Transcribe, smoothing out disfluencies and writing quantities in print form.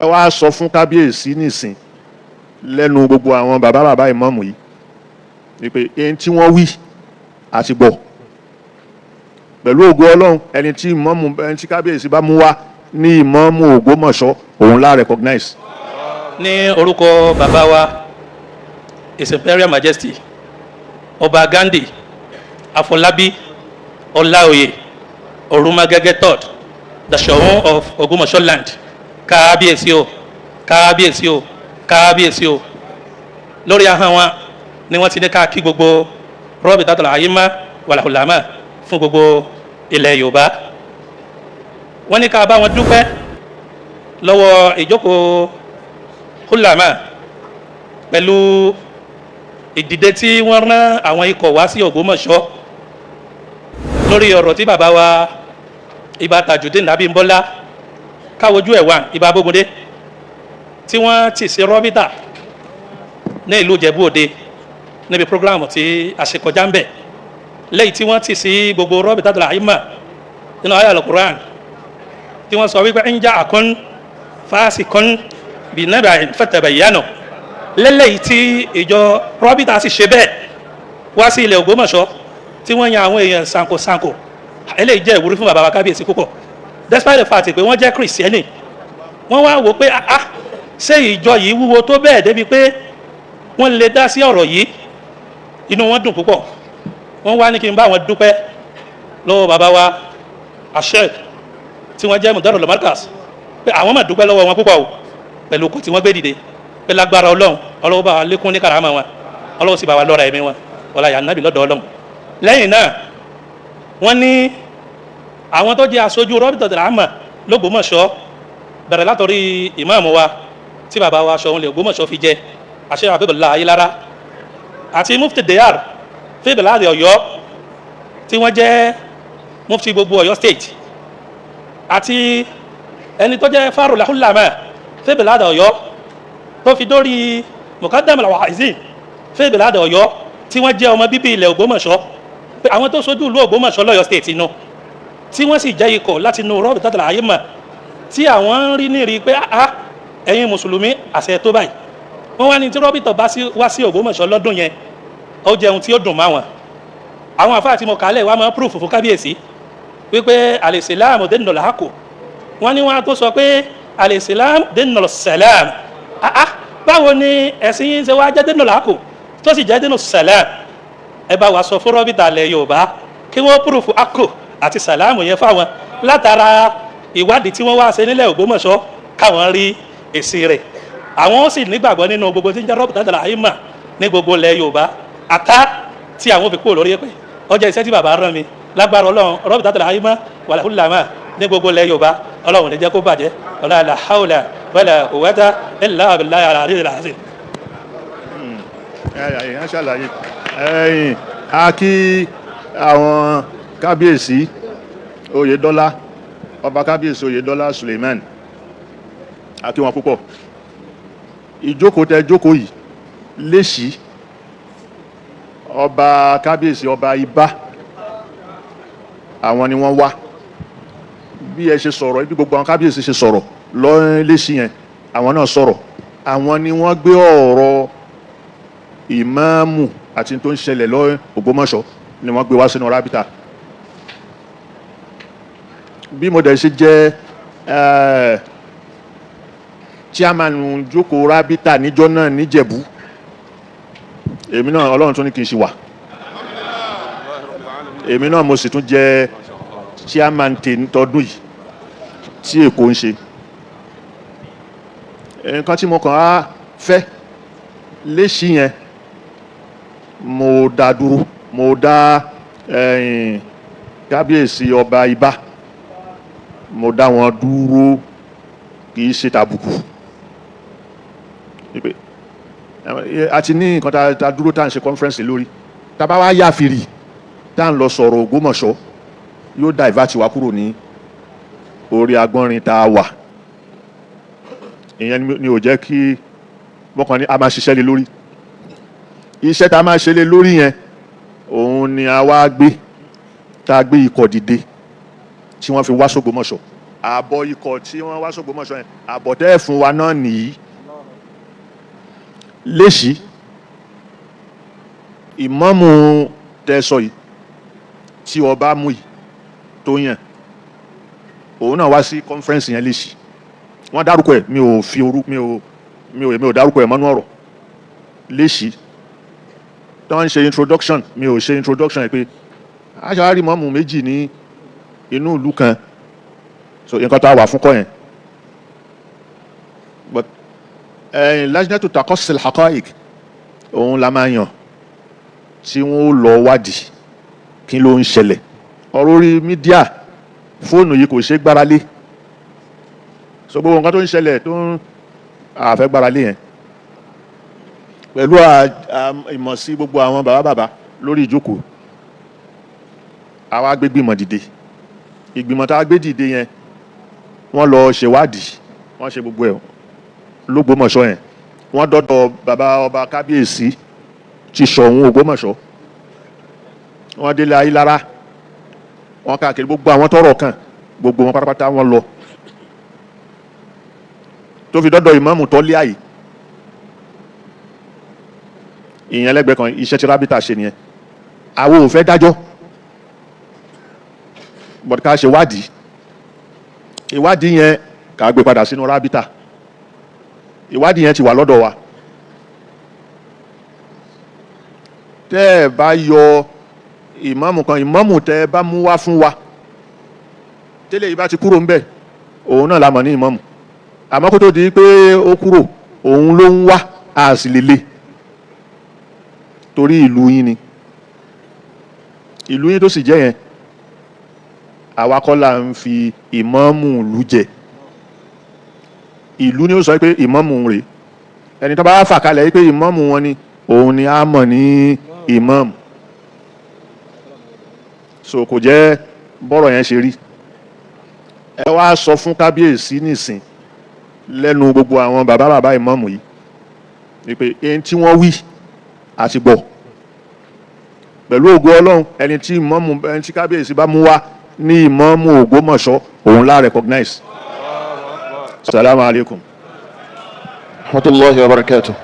Ẹ wá sọ fún kábíyèsí nìsín lẹ́nu gbogbo àwọn bàbá bàbá ìmáàmù yìí wípé ẹni tí wọ́n wí àti gbọ́, pẹ̀lú ògo Ọlọ́run, ẹni tí ìmáàmù, ẹni tí kábíyèsí bá mú wá ní ìmáàmù Ògbómọ̀ṣọ́, òun la recognize. Ní orúkọ bàbá wa, His Imperial Majesty Ọba Ghandi Afọlábí Ọláoyè Orumagege Third, the Ṣọ̀ún of Ògbómọ̀ṣọ́ land, kábíyèsí o, kábíyèsí o, kábíyèsí o. Lórí ahọ́n wọn ni wọ́n ti ní ká kí gbogbo Rabitatul Aima wal Ulama fún gbogbo ilẹ̀ Yorùbá. Wọ́n ní ká bá wọn dúpẹ́ lọ́wọ́ ìjókòó ulama pẹ̀lú ìdìde tí wọ́n rán àwọn ikọ̀ wá sí Ògbómọ̀ṣọ́ lórí ọ̀rọ̀ tí bàbá wa Ibà Tajudeen Abímbọ́lá káwojú ẹ̀ wà, Ibà Abógundé, tí wọ́n ti ṣe rọ́bìtà ní ìlú Ìjẹ̀bú Òde níbi program tí a ṣe kọjá ń bẹ̀, lẹ́yìn tí wọ́n ti sí gbogbo Rabitatul Aima nínú ayé Al-Qur'an tí wọ́n sọ wípé in ja'akum fasiqun binaba'in fatabayyanu, lẹ́lẹ́yìí tí ìjọ rọ́bìtà sì ṣe bẹ́ẹ̀ wá sí ilẹ̀ Ògbómọ̀ṣọ́ tí wọ́n yan àwọn èèyàn sanko-sanko. Eléyìí jẹ́ ìwúrí fún bàbá wa kábíyèsí púpọ̀, despite the fact pé wọ́n jẹ́ Kìrìsìtẹ́nì. Wọ́n wá wò pé, ah, ṣé ìjọ yìí wúwo tó bẹ́ẹ̀ débi pé wọ́n lè dá sí ọ̀rọ̀ yìí? Inú wọn dùn púpọ̀. Wọ́n wá ní kí n bá wọn dúpẹ́ lọ́wọ́ bàbá wa Asheik tí wọ́n jẹ́ mudarul markaz, pé àwọn máa dúpẹ́ lọ́wọ́ wọn púpọ̀ o pẹ̀lú kò tí wọ́n gbé dìde, pé lágbára Ọlọ́run, Ọlọ́run bá wa lékún ní karama wọn, Ọlọ́run sì bá wa lọ́ra ẹ̀mí wọn, ọlá yà nábì lọ́dọ̀ Ọlọ́run. Lẹ́yìn náà, wọ́n ní àwọn tó jẹ́ aṣojú Rabitatul Aima lÓgbómọ̀ṣọ́, bẹ̀rẹ̀ látọ̀rí ìmáàmù wa tí bàbá wa Ṣọ̀ún lè Ògbómọ̀ṣọ́ fi jẹ, àṣẹ Abdullah Ayélára, àti mufti Dayar fíbìláàdì Ọ̀yọ́ tí wọ́n jẹ́ mufti gbogbo Ọ̀yọ́ State, àti ẹni tó jẹ́ farul ulama fíbìláàdì Ọ̀yọ́, tó fi dórí mukadam al-wa'izin fíbìláàdì Ọ̀yọ́ tí wọ́n jẹ́ ọmọ bíbí ilẹ̀ Ògbómọ̀ṣọ́, pé àwọn tó sojú ìlú Ògbómọ̀ṣọ́ lọ́yọ̀ State inú tí wọ́n sì jẹ́ ikọ̀ láti inú Rabitatul Aima tí àwọn ń rí ní rí pé, ah, ẹ̀yin mùsùlùmí, àṣẹ tó báyìí. Wọ́n wá ní tí rọ́bìtọ̀ bá wá sí Ògbómọ̀ṣọ́ lọ́dún yẹn, ó jẹun tí ó dùn máwọn. Àwọn àfáà tí mo kà á lẹ̀ wá máa proof fún kábíyèsí wípé al-Islam dinul haqq. Wọ́n ní wọ́n á tó sọ pé al-Islam dinul salam. Ah ah, báwo ni ẹ̀sìn yín ṣe wá jẹ́ dinul haqq tó sì jẹ́ dinus salam? Ẹ bá wa sọ fún rọ́bìtà ilẹ̀ Yorùbá kí wọ́n proof akko àti sàlámù yẹn fáwọn látara ìwádìí tí wọ́n wá ṣe nílẹ̀ Ògbómọ̀ṣọ́, káwọn rí èsì rẹ̀. Àwọn sì nígbàgbọ́ nínú gbogbo tí ń jẹ́ Rabitatul Aima ní gbogbo ilẹ̀ Yorùbá àtá tí àwọn fi kúrò lórí ẹ̀pẹ́. Ọjọ́ iṣẹ́ tí bàbá rán mi, lágbára Ọlọ́run, Rabitatul Aima wal Ulama ní gbogbo ilẹ̀ Yorùbá, Ọlọ́run ní jẹ́ kó bàjẹ́. Ọlọ́run la hawla wala quwwata illa billahi al-aliyyil azim. Ẹ̀yàn ṣàlàyé ẹ̀yìn a kí àwọn kábíyèsí Oyèdọ́lá, ọba kábíyèsí Oyèdọ́lá Suleiman, a kí wọn púpọ̀. Ìjókòó tẹ jókòó yìí léṣì, ọba kábíyèsí ọba Ibá, àwọn ni wọ́n wá. Bí ẹ ṣe sọ̀rọ̀, bí gbogbo àwọn kábíyèsí ṣe sọ̀rọ̀ lọ́rin léṣì yẹn, àwọn náà sọ̀rọ̀. Àwọn ni wọ́n gbé ọ̀rọ̀ ìmáàmù àti tó ń ṣẹlẹ̀ lọ́ Ògbómọ̀ṣọ́ ni wọ́n gbé wá sínú rábítà. Bí mo dẹ̀ ṣe jẹ́ chairman jókòó rábítà níjọ́ náà níjẹ̀bú, èmi náà Ọlọ́run tún ní kí n ṣì wà, èmi náà mo sì tún jẹ́ chairman tọdún yìí tí Èkó ń ṣe. Nǹkan tí mo kàn á fẹ́ léṣì yẹn, mo dá dúró, mo dá ẹ̀yìn kábíyèsí ọba Ibá, mo dá wọn dúró. Kì í ṣe tàbùkù, a ti ní nǹkan tá a dúró tá à ń ṣe conference lórí. Tá a bá wá yà fìrì tá à ń lọ sọ̀rọ̀ Ògbómọ̀ṣọ́, yóò divert wa kúrò ní orí agbọ́nrin tá a wà. Ìyẹn ni ò jẹ́ kí wọ́n kàn ní a máa ṣiṣẹ́ lé lórí. Iṣẹ́ tá a máa ṣe lé lórí yẹn, òun ni a wá gbé, tá a gbé ikọ̀ dìde tí wọ́n fi wá sÓgbómọ̀ṣọ́. Àbọ̀ ikọ̀ tí wọ́n wá sógbómọ̀ṣọ́ yẹn, àbọ̀ tẹ́ ẹ̀ fún wa náà nìyí. Léṣì ìmáàmù tẹ́ sọ yìí tí ọba mú yìí tó yàn, òun náà wá sí conference yẹn léṣì. Wọ́n dárúkọ ẹ̀, mi ò fi orú mi ò dárúkọ ẹ̀ mọ́nú ọ̀rọ̀ léṣì tí wọ́n ń ṣe introduction. Mi ò ṣe introduction ẹ̀ pé aṣáárí ìmáàmù méjì ní inú ìlú kan. So nǹkan tá a wà fún kọ́ yẹn, but ẹ̀yìn lajnatu taqassil haqa'iq, òun la máa yàn tí wọ́n ó lọ wádìí kí ló ń ṣẹlẹ̀. Ọ̀rọ̀ orí media, fóònù yìí kò ṣeé gbára lé. So gbogbo nǹkan tó ń ṣẹlẹ̀ tó ń àfẹ́ gbára lé yẹn, pẹ̀lú ìmọ̀ sí gbogbo àwọn bàbá bàbá lórí ìjókòó, àwa gbé gbìmọ̀ dìde. Ìgbìmọ̀ tá a gbé dìde yẹn, wọ́n lọ ṣèwádìí, wọ́n ṣe gbogbo ẹ̀ lÓgbómọ̀ṣọ́ yẹn. Wọ́n dọ́dọ̀ bàbá ọba kábíyèsí ti Ṣọ̀ún Ògbómọ̀ṣọ́, wọ́n délé Ayílára, wọ́n káàkiri gbogbo àwọn tọ́rọ̀ kàn, gbogbo wọn pátápátá wọ́n lọ, tó fi dọ́dọ̀ ìmáàmù tọ́lé àyè ìyẹn lẹ́gbẹ̀ẹ́ kan. Iṣẹ́ tí rábítà ṣe nìyẹn. Àwọn ò fẹ́ dájọ́, but ká ṣe wádìí. Ìwádìí yẹn, ká gbé padà sínú rábítà. Ìwádìí yẹn ti wà lọ́dọ̀ wa. Tẹ́ ẹ bá yọ ìmáàmù kan, ìmáàmù tẹ́ ẹ bá mú wá fún wa, tẹ́lẹ̀ yìí bá ti kúrò ńbẹ̀, òun náà la mọ̀ ní ìmáàmù. Àmọ́ kó tó di pé ó kúrò, òun ló ń wá, a sì lè le torí ìlú yín ni. Ìlú yín tó sì jẹ́ yẹn, àwa kọ́ la ń fi ìmáàmù ìlú jẹ. Ìlú ni ó sọ pé ìmáàmù rèé. Ẹni tó bá fà kalẹ̀ pé ìmáàmù wọn ni, òun ni a mọ̀ ní ìmáàmù. So kò jẹ́ bọ́rọ̀ yẹn ṣe rí. Ẹ wá sọ fún kábíyèsí nìsín lẹ́nu gbogbo àwọn bàbá bàbá ìmáàmù yìí wípé ẹni tí wọ́n wí àti gbọ́, pẹ̀lú ògo Ọlọ́run, ẹni tí ìmáàmù, ẹni tí kábíyèsí bá mú wá ní ìmáàmù Ògbómọ̀ṣọ́, òun la recognize. Salamu alaykum. Rahmatullahi wa barakatuh.